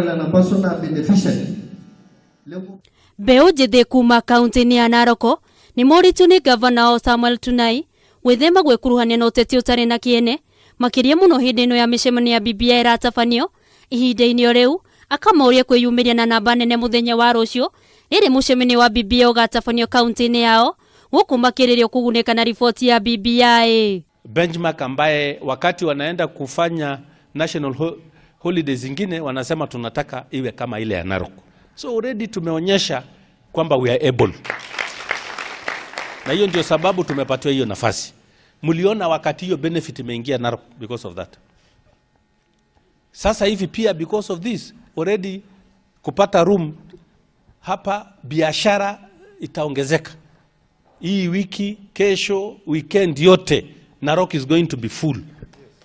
Lena personal beneficiary. Mbeũ njĩthĩ kuma kaunti-inĩ ya Narok nĩ morĩtio nĩ ngavana wao Samuel Tunai gwĩthema gwĩkuruhania na ũteti ũtarĩ na kĩene, makĩria mũno hĩndĩ ĩno ya mĩcemanio ya BBI ĩratabanio. Ihinda-inĩ o rĩu akamoria kwĩyumĩria na namba nene mũthenya wa rũciũ rĩrĩ mũcemanio wa BBI ũgatabanio kaunti-inĩ yao, gũkũ makĩrĩrio kũgunĩka na riboti ya BBI. Benchmark ambaye wakati wanaenda kufanya national holidays zingine wanasema tunataka iwe kama ile ya Narok. So already tumeonyesha kwamba we are able. Na hiyo ndio sababu tumepatiwa hiyo nafasi. Mliona wakati hiyo benefit imeingia Narok because of that. Sasa hivi pia because of this already kupata room hapa, biashara itaongezeka. Hii wiki, kesho, weekend yote Narok is going to be full.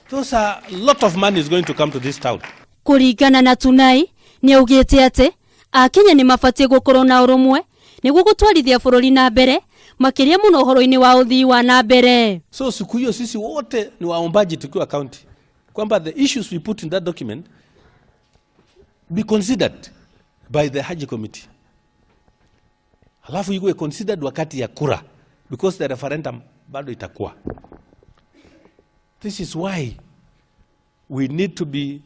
Those are a lot of money is going to come to this town. Kũringana na Tunai, nĩ augĩte atĩ Akenya nĩ mabatiĩ gũkorwo na ũrũmwe nĩguo gũtwarithia bũrũri na mbere, makĩria mũno ũhoro-inĩ wa ũthii wa na mbere. So siku hiyo sisi wote ni waombaji tukiwa county kwamba the issues we put in that document be considered by the Haji Committee. Halafu iwe considered wakati ya kura because the referendum bado itakuwa. This is why we need to be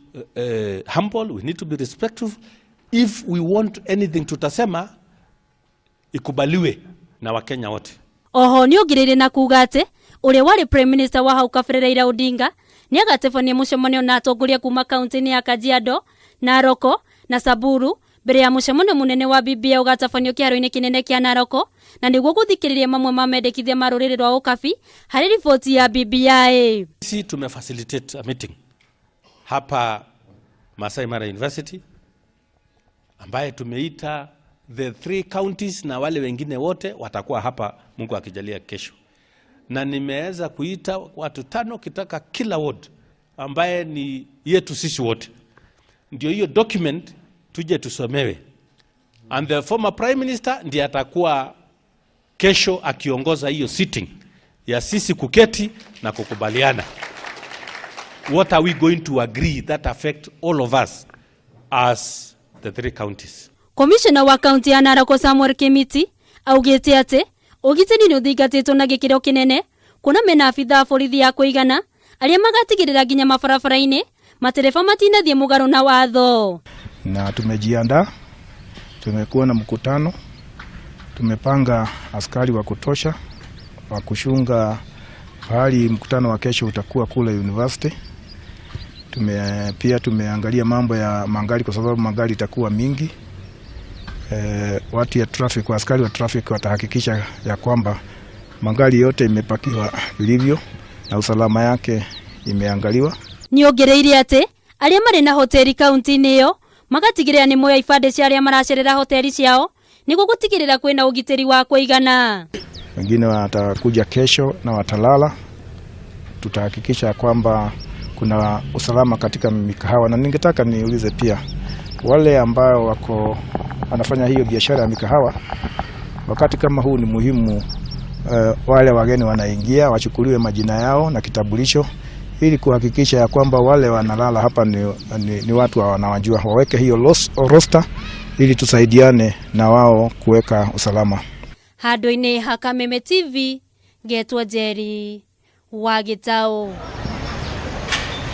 humble, we need to be respectful. If we want anything tutasema ikubaliwe na Wakenya wote. Oho nĩ ongereire na kuga atĩ ũrĩa warĩ Prime Minister wa hau kabere Raila Odinga nĩ agatabania mũcemanio na atongoria kuma kaunti-inĩ ya Kajiado, Narok na Samburu mbere ya mũcemanio mũnene wa BBI ũgatabanio kĩharo-inĩ kĩnene kĩa Narok, na nĩguo gũthikĩrĩria mamwe ma mendekithia ma rũrĩrĩ rwa Ũkabi harĩ riboti ya BBI. Sisi tumefacilitate a meeting hapa Masai Mara University ambaye tumeita the three counties na wale wengine wote watakuwa hapa Mungu akijalia kesho, na nimeweza kuita watu 5 kitaka kila ward ambaye ni yetu sisi wote, ndio hiyo document tuje tusomewe, and the former prime minister ndiye atakuwa kesho akiongoza hiyo sitting ya sisi kuketi na kukubaliana what are we going to agree that affect all of us as the three counties. Komishona wa kaunti ya Narok Samuel Kimiti augĩte atĩ ũgitĩri nĩ ũthingatĩtwo na gĩkĩro kĩnene, kuona mena abithaa a borithi ya kũigana arĩa magatigĩrĩra nginya mabarabara-inĩ matereba matinathiĩ mũgarũ na watho. Na tumejiandaa, tumekuwa na mkutano, tumepanga askari wa kutosha wa kuchunga pahali mkutano wa kesho utakuwa kule university. Pia tumeangalia mambo ya magari kwa sababu magari itakuwa mingi. Watu ya traffic, askari wa traffic watahakikisha ya kwamba magari yote imepakiwa vilivyo na usalama yake imeangaliwa. Niongereire atĩ arĩa marĩ na hoteli kaunti-inĩ ĩyo magatigĩrĩra nĩ moya ibandĩ cia arĩa maracerera hoteli ciao nĩguo gũtigĩrĩra kwĩna ũgitĩri wa kũigana. Wengine watakuja kesho na watalala. Tutahakikisha kwamba kuna usalama katika mikahawa, na ningetaka niulize pia wale ambao wako wanafanya hiyo biashara ya mikahawa, wakati kama huu ni muhimu, wale wageni wanaingia wachukuliwe majina yao na kitambulisho ili kuhakikisha ya kwamba wale wanalala hapa ni watu wanawajua, waweke hiyo roster ili tusaidiane na wao kuweka usalama. Handũ-inĩ ha Kameme TV, ngetwo Njeri wa Gĩtaũ.